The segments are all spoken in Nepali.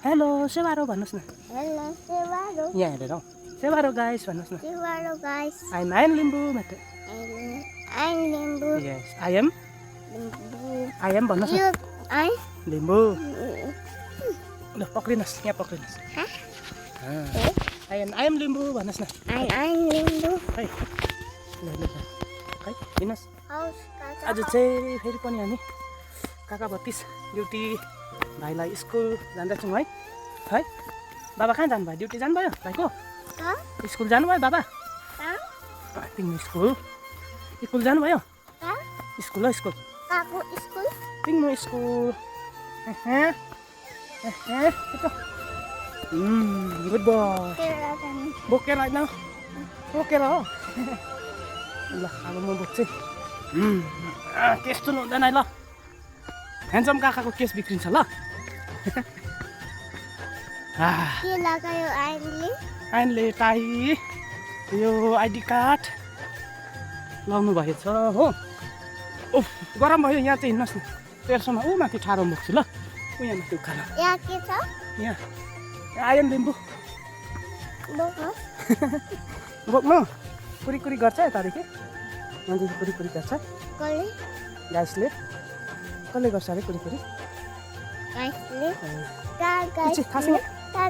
हेलो सेवारो भन्नुस् न Hello, Sevaro. यहाँ हेरेर हौ सेवारो गाइस भन्नुस् न Sevaro, guys. I am Limbu मात्र I'm Limbu. Yes Limbu. I am भन्नुस् न You, I. लिम्बू ल पक्रिनुहोस् यहाँ पक्रिनुहोस् आई एम लिम्बू भन्नुहोस् न I'm Limbu. खै ल ल ल खै हिँड्नुहोस् House, Kaka. आज चाहिँ फेरि पनि हामी काका भतिस ड्युटी भाइलाई स्कुल जाँदैछौँ है है बाबा कहाँ जानुभयो ड्युटी जानुभयो भाइको Huh? स्कुल जानुभयो बाबा Huh? तिम्रो स्कुल जानुभयो Huh? स्कुल हो स्कुल Kaku school. तिम्रो स्कुल गुड बय Kirakan. बोकेर होइन बोकेर हो ल अब म बोक्छु केस चुन हुँदैन है ल ह्यान्डसम काकाको केस बिग्रिन्छ ल के लगायो आइनले आइनले टाई यो आइडी कार्ड लाउनु भएछ हो उफ गरम भयो यहाँ चाहिँ हिँड्नुहोस् न तेर्सोमा ऊ माथि ठाडो बोक्छु ल ऊ यहाँ माथि उखान यहाँ के छ यहाँ आइएम लिम्बू बोक्नुहोस् बोक्नु कुरी गर्छ यतादेखि मान्छे कुरी गर्छ कसले गाइसले कसले गर्छ अरे कुरी गाइसले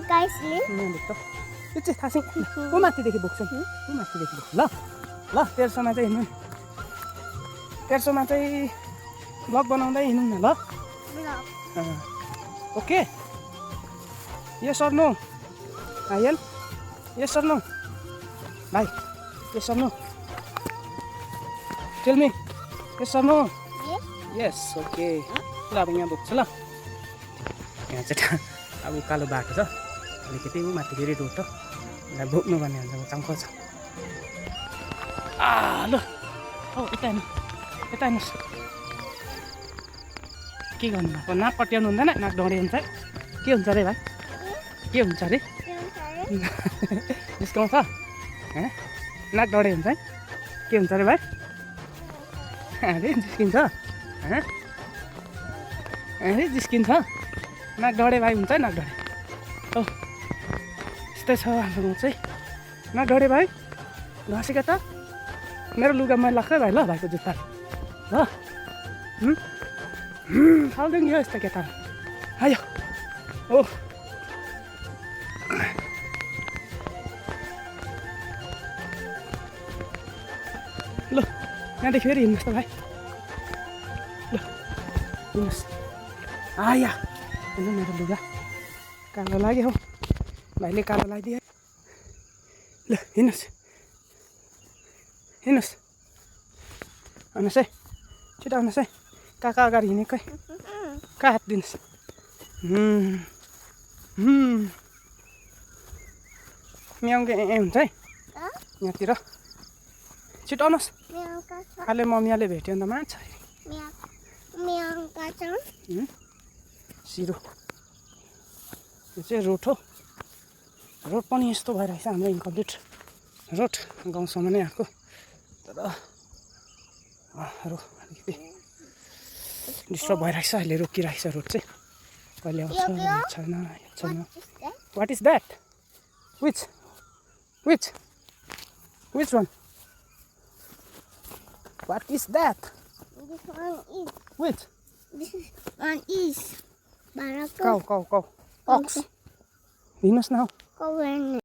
गाइसले भित्र थाहा ऊ माथिदेखि बोक्छ ऊ माथिदेखि बोक्छ ल ल तेर्सोमा चाहिँ हिँड्नु तेर्सोमा चाहिँ ब्लग बनाउँदै हिँड्नु न ल okay yes sir no I'll yes sir no भाइ yes sir no tell me yes sir no yes okay ल अब यहाँ बोक्छु ल यहाँ चाहिँ अब कालो बाटो छ अलिकति ऊ माथि फेरि रोड हो यसलाई बोक्नु भन्ने हुन्छ चम्को छ ल औ यता हेर्नुहोस् के गर्नु भएको नाक कट्याउनु हुँदैन नाक डढे हुन्छ के हुन्छ अरे भाइ के हुन्छ अरे डिस्काउन्ट छ नाक डढे हुन्छ है के हुन्छ अरे भाइ अरे जिस्किन्छ अरे जिस्किन्छ नाक डढे भाइ हुन्छ नाक डढे औ यस्तै छ हाम्रो चाहिँ नाक डढे भाइ घसेको त मेरो लुगा मैला लाग्छ भाइ ल भाइको जुत्ता ल फाल्दैन यो यस्तो केटा आयो ओ ल यहाँदेखि फेरि हिँड्नुहोस् त भाइ ल हिँड्नुहोस् आया हेर्नु मेरो लुगा कालो लाग्यो हौ भाइले कालो लगाइदिए ल हिँड्नुहोस् आउनुहोस् है छिटो आउनुहोस् है काका अगाडि हिँडेकै कहाँ हात दिनुहोस् म्याउके हुन्छ है यहाँतिर छिटो आउनुहोस् खाले मम्मीले भेट्यो भने त मान्छ सिरो यो चाहिँ रोड हो रोड पनि यस्तो भइरहेछ हाम्रो इन्कम्प्लिट रोड गाउँसम्म नै आएको तर अलिकति डिस्टर्ब भइरहेछ अहिले रोकिरहेछ रोड चाहिँ कहिले आउँछ छैन what is that which one what is that which cow ox हिँड्नुहोस् न हौ